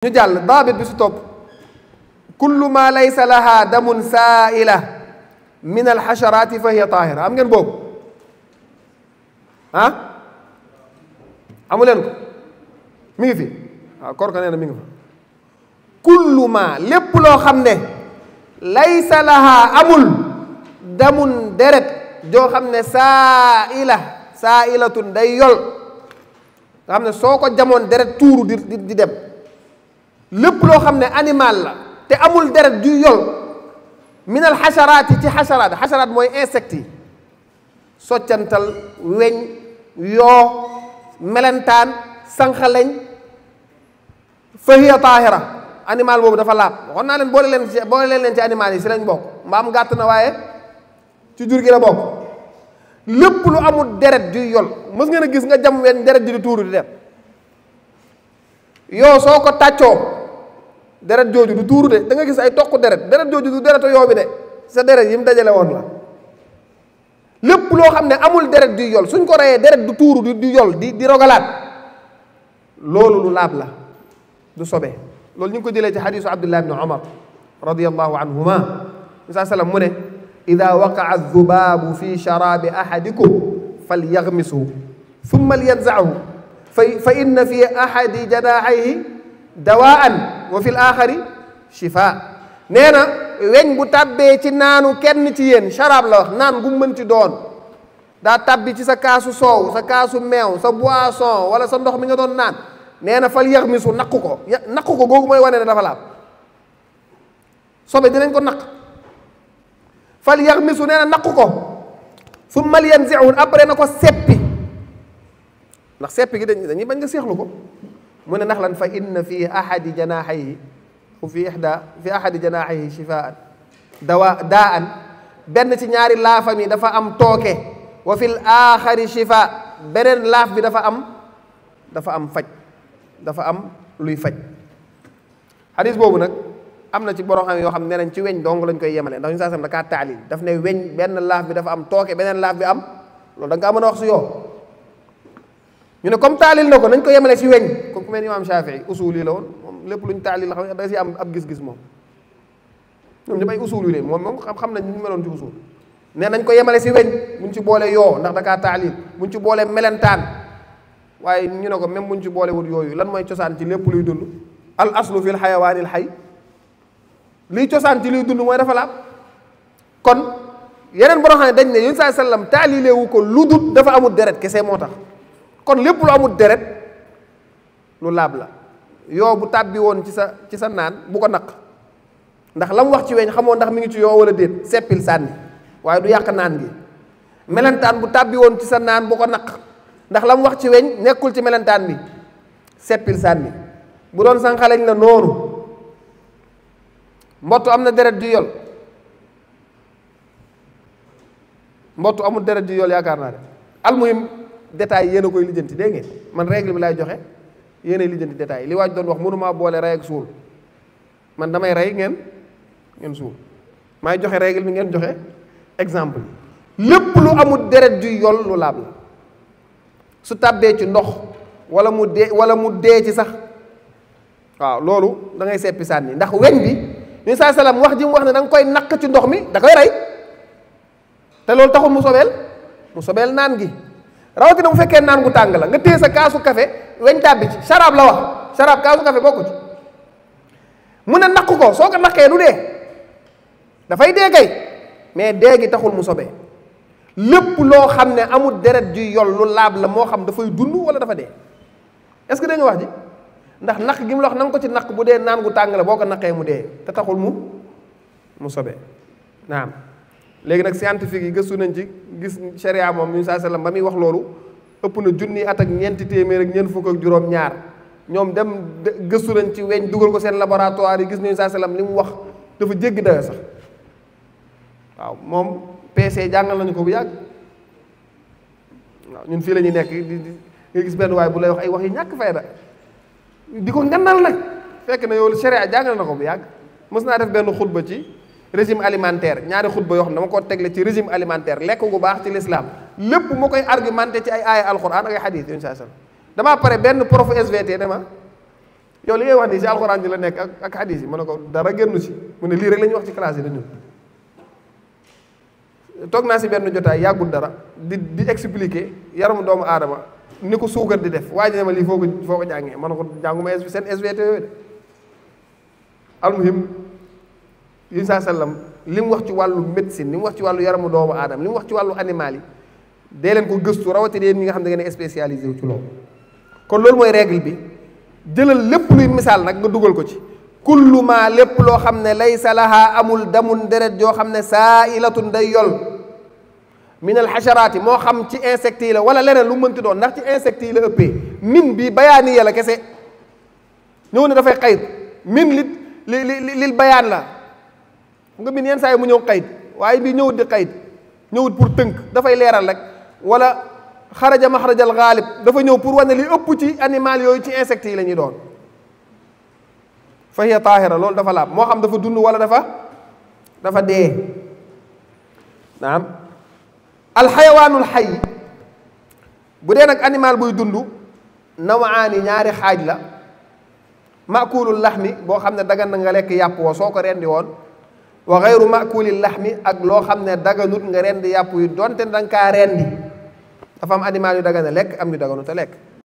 ñu jàll daabit bi su topp kullu ma laysa laha damun saa'ila min alxasharaati fa hiya taahira am ngeen boobu amu leen ko mi ngi fi waaw korka nee na mi ngi fa kullu ma lépp loo xam ne laysa laha amul damun deret joo xam ne saa'ilatun day yol nga xam ne soo ko jamoon deret tuuru di dem lépp loo xam ne animal la te amul deret ju yol min al xasaraat yi ci xasaraat mooy insectes yi soccantal weñ yoo melentaan sànqaleñ fa hiya taahira animal boobu dafa laab waxoon naa leen boole leen ci animal yi si lañ bokk mbaam gàtt na waaye ci jur gi la bokk lépp lu amul deret ju yol mës ngeen a gis nga jam weñ deret ji di tuuru di dem yoo soo ko tàccoo deret jooju du tuuru de da nga gis ay toq deret jooju du deretu yoo bi de sa deret yi mu dajale woon la lépp loo xam ne amul deret du yol suñ ko reyee deret du tuuru du yol di rogalaat loolu lu laab la du sobe loolu ñu ngi ko jëlee ci xadiisu Abdullah ibn Umar radiyallahu anhuma saa sallam mu ne ida waqaa adubaabu fi sharaabi ahadikum falyaghmishu thumma lyanzahu fa inna fi ahadi janaaxayhi dawaan wa fi l axari shifaa nee na weñ bu tàbbee ci naanu kenn ci yéen sharaab la wax naan gu mënti doon daa tàbbi ci sa kaasu soow sa kaasu meew sa boisson wala sa ndox mi nga doon naan nee na fal yaxmisu naqu ko googu mooy wane ne dafa laab sobe dinañ ko naq fal yaxmisu nee na naqu ko summa yanzi'u après na ko seppi ndax seppi gi dañuy bañ nga seexlu ko mu ne ndax lan fa inna fi ahadi janaaxayhi fi ahadi janaaxayhi shifaan daan benn ci ñaari laafam yi dafa am tooke wa fil aaxari shifa beneen laaf bi dafa am faj dafa am luy faj xadis boobu nag am na ci borom xam yoo xam ne nañ ci weñ dong lañ koy yemale ndax ñu saa sam da kaa taalil daf ne weñ benn laaf bi dafa am tooke beneen laaf bi am loolu da nga kaa mën a wax su yoo ñu ne comme taalil na ko nañ ko yemale si weñ comme ku mel ni imaam Shafii usul yi la woon moom lépp luñ taalil la xam da si am ab gis-gis moom ñoom ñëpp ay usul yu leen moom xam nañ ñu meloon ci usul ne nañ ko yemale si weñ buñ ci boole yoo ndax da kaa taalil buñ ci boole melentaan waaye ñu ne ko même buñ ci boole wut yooyu lan mooy cosaan ci lépp luy dund al aslu fil xayawaanil xay liy cosaan ci luy dund mooy dafa laab kon yeneen borom xam ne dañ ne yéen saa sallam taalilee wu ko lu dut dafa amul deret kese moo tax kon lépp lu amul deret lu laab la yoo bu tàbbi woon ci sa naan bu ko naq ndax la mu wax ci weñ xamoo ndax mi ngi ci yoo wala déet seppil sànni waaye du yàq naan gi melentaan bu tàbbi woon ci sa naan bu ko naq ndax la mu wax ci weñ nekkul ci melentaan bi seppil sànni bu doon sànqaleñ la noonu mbottu am na deret ju yol mbottu amul deret ju yol yaakaar naa de almuhim détails yéen a koy lijjanti dégg ngeen man règle bi laay joxe yéen a lijjanti détails li waaj doon wax mënumaa boole rey ak suul man damay rey ngeen suul maay joxe règle bi ngeen joxe exemple lépp lu amul deret ju yol lu laab la su tàbbee ci ndox wala mu dee ci sax waaw loolu da ngay seppi sànni ndax weñ bi ñu saa salaam wax ji mu wax ne da nga koy naq ci ndox mi da koy rey te loolu taxul mu sobeel naan gi rawatina bu fekkee naan gu tàng la nga téye sa kaasu café weñ tàbbi ci sharaab la wax sharaab kaasu café bokku ci mu ne naq ko soo ko naqee du dee dafay dee kay mais dee gi taxul mu sobee lépp loo xam ne amul deret ju yol lu laab la moo xam dafay dund wala dafa dee est-ce que da nga wax ji ndax naq gi mu la wax na nga ko ci naq bu dee naan gu tàng la boo ko naqee mu dee te taxul mu sobee naam léegi nag scientifique yi gëstu nañ ci gis sharia moom ñu saa sallam ba muy wax loolu ëpp na junni at ak ñeenti téeméer ak ñeent fukk ak juróom-ñaar ñoom dem gëstu nañ ci weñ dugal ko seen laboratoire yi gis nañu saa sallam li mu wax dafa jéggi dayo sax waaw moom PC jàngal nañu ko bu yàgg waaw ñun fii la ñuy nekk nga gis benn waay bu lay wax ay wax yi ñàkk fayda di ko ngannal nag fekk na yow sharia jàngal na ko bu yàgg mës naa def benn xutba ci régime alimentaire ñaari xutba yoo xam ne dama ko tegle ci régime alimentaire lekk gu baax ci l'islam lépp mu koy argumenté ci ay aaya alquran ak ay xadis yéen saa sallam damaa pare benn prof SVT ne ma yow li ngay wax nii si alxuraan ji la nekk ak hadis yi ma ne ko dara génnu si mu ne lii rek la ñuy wax ci classe yi dañu toog naa si benn jotaay yàggul dara di expliquer yaramu doomu aadama ni ko suukar di def waaye ne ma lii foo ko jàngee ma ne ko jànguma seen SVT yooyu de almuhim yi saa sallam li mu wax ci wàllu médecine li mu wax ci wàllu yaramu doomu aadama li mu wax ci wàllu animal yi dee leen ko gëstu rawatina yéen ñi nga xam ne da ngeen spécialisé wu ci loolu kon loolu mooy règle bi jëlal lépp luy misaal nag nga dugal ko ci kullu ma lépp loo xam ne laysa laha amul damun deret joo xam ne saailatun day yol min al xasharaati moo xam ci insectes yi la wala leneen lu mënti doon ndax ci insectes yi la ëppee min bi bayaani ya la kese ñëw ne dafay xayit min lil bayaan la nga min yenn saa yi mu ñëw xayit waaye bi ñëwut di xayit ñëwut pour tënk dafay leeral rek wala xaraja maxrajal xaalib dafa ñëw pour wane li ëpp ci animal yooyu ci insectes yi la ñuy doon fa hiya taahira loolu dafa laab moo xam dafa dund wala dafa dee naam alxayawaanul xay bu dee nag animal buy dund nawaani ñaari xaaj la makulul laxmi boo xam ne dagan na nga lekk yàpp wa soo ko rendi woon wa xayru makulil laxmi ak loo xam ne daganut nga rendi yàpp yi donte da nga kaa rendi dafa am animal yu dagan a lekk am yu daganut a lekk